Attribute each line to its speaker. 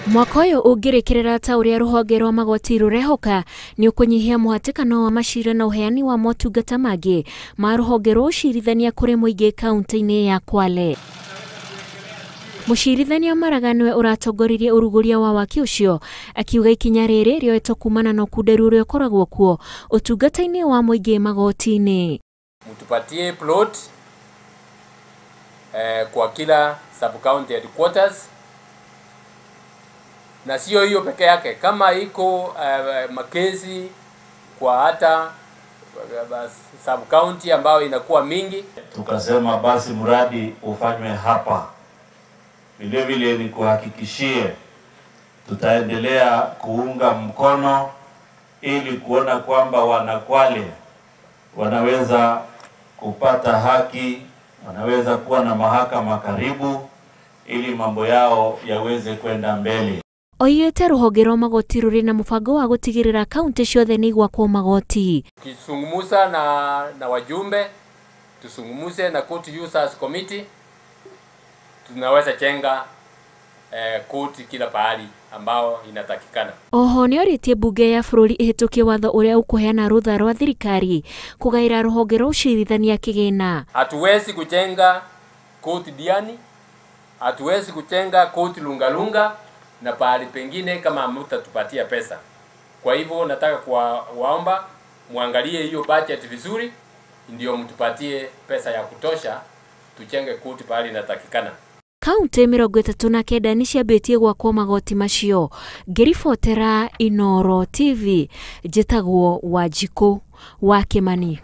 Speaker 1: Mwaka ũyũ ũngĩrĩkĩrĩra ta ũrĩa rũhonge rwa magoti rũrehoka nĩ ũkũnyihia mũhatĩkano wa macira na ũheani wa motungata mangĩ ma rũhonge rwa ũcirithania kũrĩ mũingĩ kaunti-inĩ ya Kwale. Mũcirithania Maraga nĩwe ũratongoririe ũrugũria wa waki ũcio, akiuga ikinya rĩrĩ rĩoetwo kumana na ũkunderu ũrĩa ũkoragwo kuo ũtungata-inĩ wa mũingĩ magoti-inĩ.
Speaker 2: Mtupatie plot kwa kila sub county headquarters, na sio hiyo peke yake, kama iko makesi kwa hata sub county ambayo inakuwa mingi,
Speaker 3: tukasema basi mradi ufanywe hapa. Vile vile ni kuhakikishie tutaendelea kuunga mkono ili kuona kwamba wanakwale wanaweza kupata haki, wanaweza kuwa na mahakama karibu ili mambo yao yaweze kwenda mbele.
Speaker 1: Oigĩte rũhonge rwa magoti rũrĩ na mũbango wa gũtigĩrĩra kaunti ciothe nĩ igwakwo magoti.
Speaker 2: Tukizungumza na wajumbe, tuzungumze na court users committee, tunaweza jenga koti kila pahali ambao inatakikana.
Speaker 1: Oho nĩorĩtie mbunge ya bũrũri ĩhĩtũkie watho ũrĩa ũkũheana rũtha rwa thirikari kũgaĩra rũhonge rwa ũcirithania kĩgĩna.
Speaker 2: Hatuwezi kujenga koti Diani, hatuwezi kujenga koti Lungalunga na pahali pengine kama hamtatupatia pesa. Kwa hivyo nataka kuwaomba muangalie hiyo budget vizuri, ndio mtupatie pesa ya kutosha tujenge koti pahali inatakikana.
Speaker 1: Kaunti 39 nĩciambĩtie gwakwo magoti macio. Ngĩribotera Inooro TV, njĩtagwo Wanjikũ wa Kĩmani.